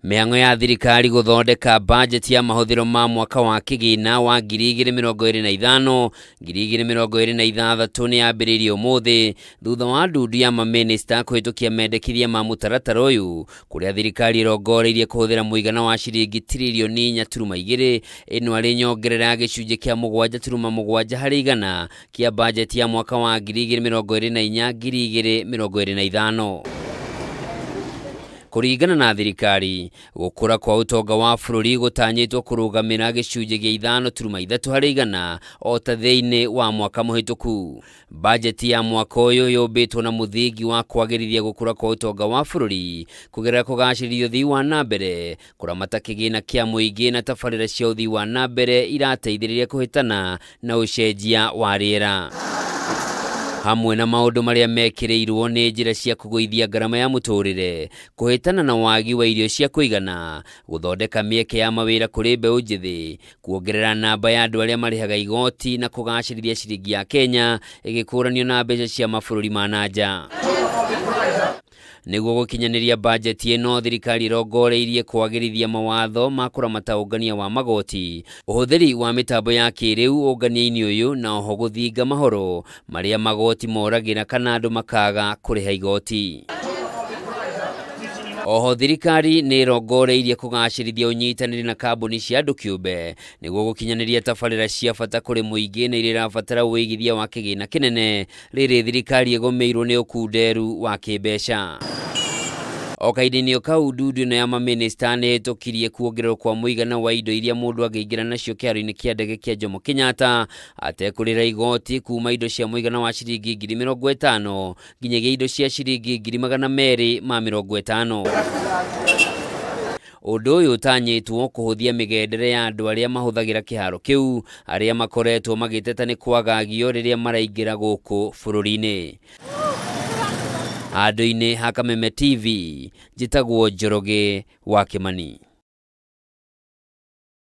Mĩhang'o ya thirikari gũthondeka bajeti ya mahũthĩro ma mwaka wa kĩgĩna wa 2025 2026 nĩ yambĩrĩirie ũmũthĩ thutha wa ndundu ya mamĩnĩsta kũhĩtũkia mendekithia ma mũtaratara ũyũ kũrĩa thirikari ĩrongoreirie kũhũthĩra mũigana wa ciringi tiririoni 4.2, ĩno arĩ nyongerera ya gĩcunjĩ kĩa 7.7 harĩ igana kĩa bajeti ya mwaka wa 2024 2025. Kũringana na thirikari, gũkũra kwa ũtonga wa bũrũri gũtanyĩtwo kũrũgamĩra gĩcunjĩ gĩa 5.3 harĩ igana o ta thĩinĩ wa mwaka mũhĩtũku. Bajeti ya mwaka ũyũ yũmbĩtwo na mũthingi wa kwagĩrithia gũkũra kwa ũtonga wa bũrũri kũgerera kũgacĩrithia ũthii wa na mbere, kũramata kĩgĩna kĩa mũingĩ na tabarĩra cia ũthii wa na mbere irateithĩrĩria kũhĩtana na ũcenjia wa rĩera. Hamwe na maũndũ marĩa mekĩrĩirwo nĩ njĩra cia kũgũithia ngarama ya mũtũrĩre, kũhĩtana na wagi wa irio cia kũigana, gũthondeka mĩeke ya mawĩra kũrĩ mbeũ njĩthĩ, kuongerera namba ya andũ arĩa marĩhaga igoti na kũgacĩrithia ciringi ya Kenya ĩgĩkũranio na mbeca cia mabũrũri ma na nja. Nĩguo gũkinyanĩria bajeti ĩno, thirikari ĩrongoreirie kwagĩrithia mawatho ma kũramata ũngania wa magoti, ũhũthĩri wa mĩtambo ya kĩrĩu ũngania-inĩ ũyũ na oho gũthinga mahoro marĩa magoti moragĩra kana andũ makaga kũrĩha igoti. Oho thirikari nĩ ĩrongoreirie kũgacĩrithia ũnyitanĩri na kambuni cia andũ kĩũmbe nĩguo gũkinyanĩria tabarĩra cia bata kũrĩ mũingĩ na iria irabatara ũigithia wa kĩgĩna kĩnene rĩrĩ thirikari ĩgũmĩirwo nĩ ũkunderu wa kĩmbeca. O kahinda-inĩ o kau ndundu ĩno ya mamĩnĩsta nĩ ĩhĩtũkirie kuongererwo kwa mũigana wa indo iria mũndũ angĩingĩra nacio kĩharo-inĩ kĩa ndege kĩa Jomo Kenyatta atekũrĩra igoti kuma indo cia mũigana wa ciringi 50,000 nginyagia indo cia ciringi 250,000. Ũndũ ũyũ ũtanyĩtwo kũhũthia mĩgendere ya andũ arĩa mahũthagĩra kĩharo kĩu arĩa makoretwo magĩteta nĩ kwagagio rĩrĩa maraingĩra gũkũ bũrũri-inĩ. Handũ-inĩ ha Kameme TV, njĩtagwo Njoroge wa Kĩmani.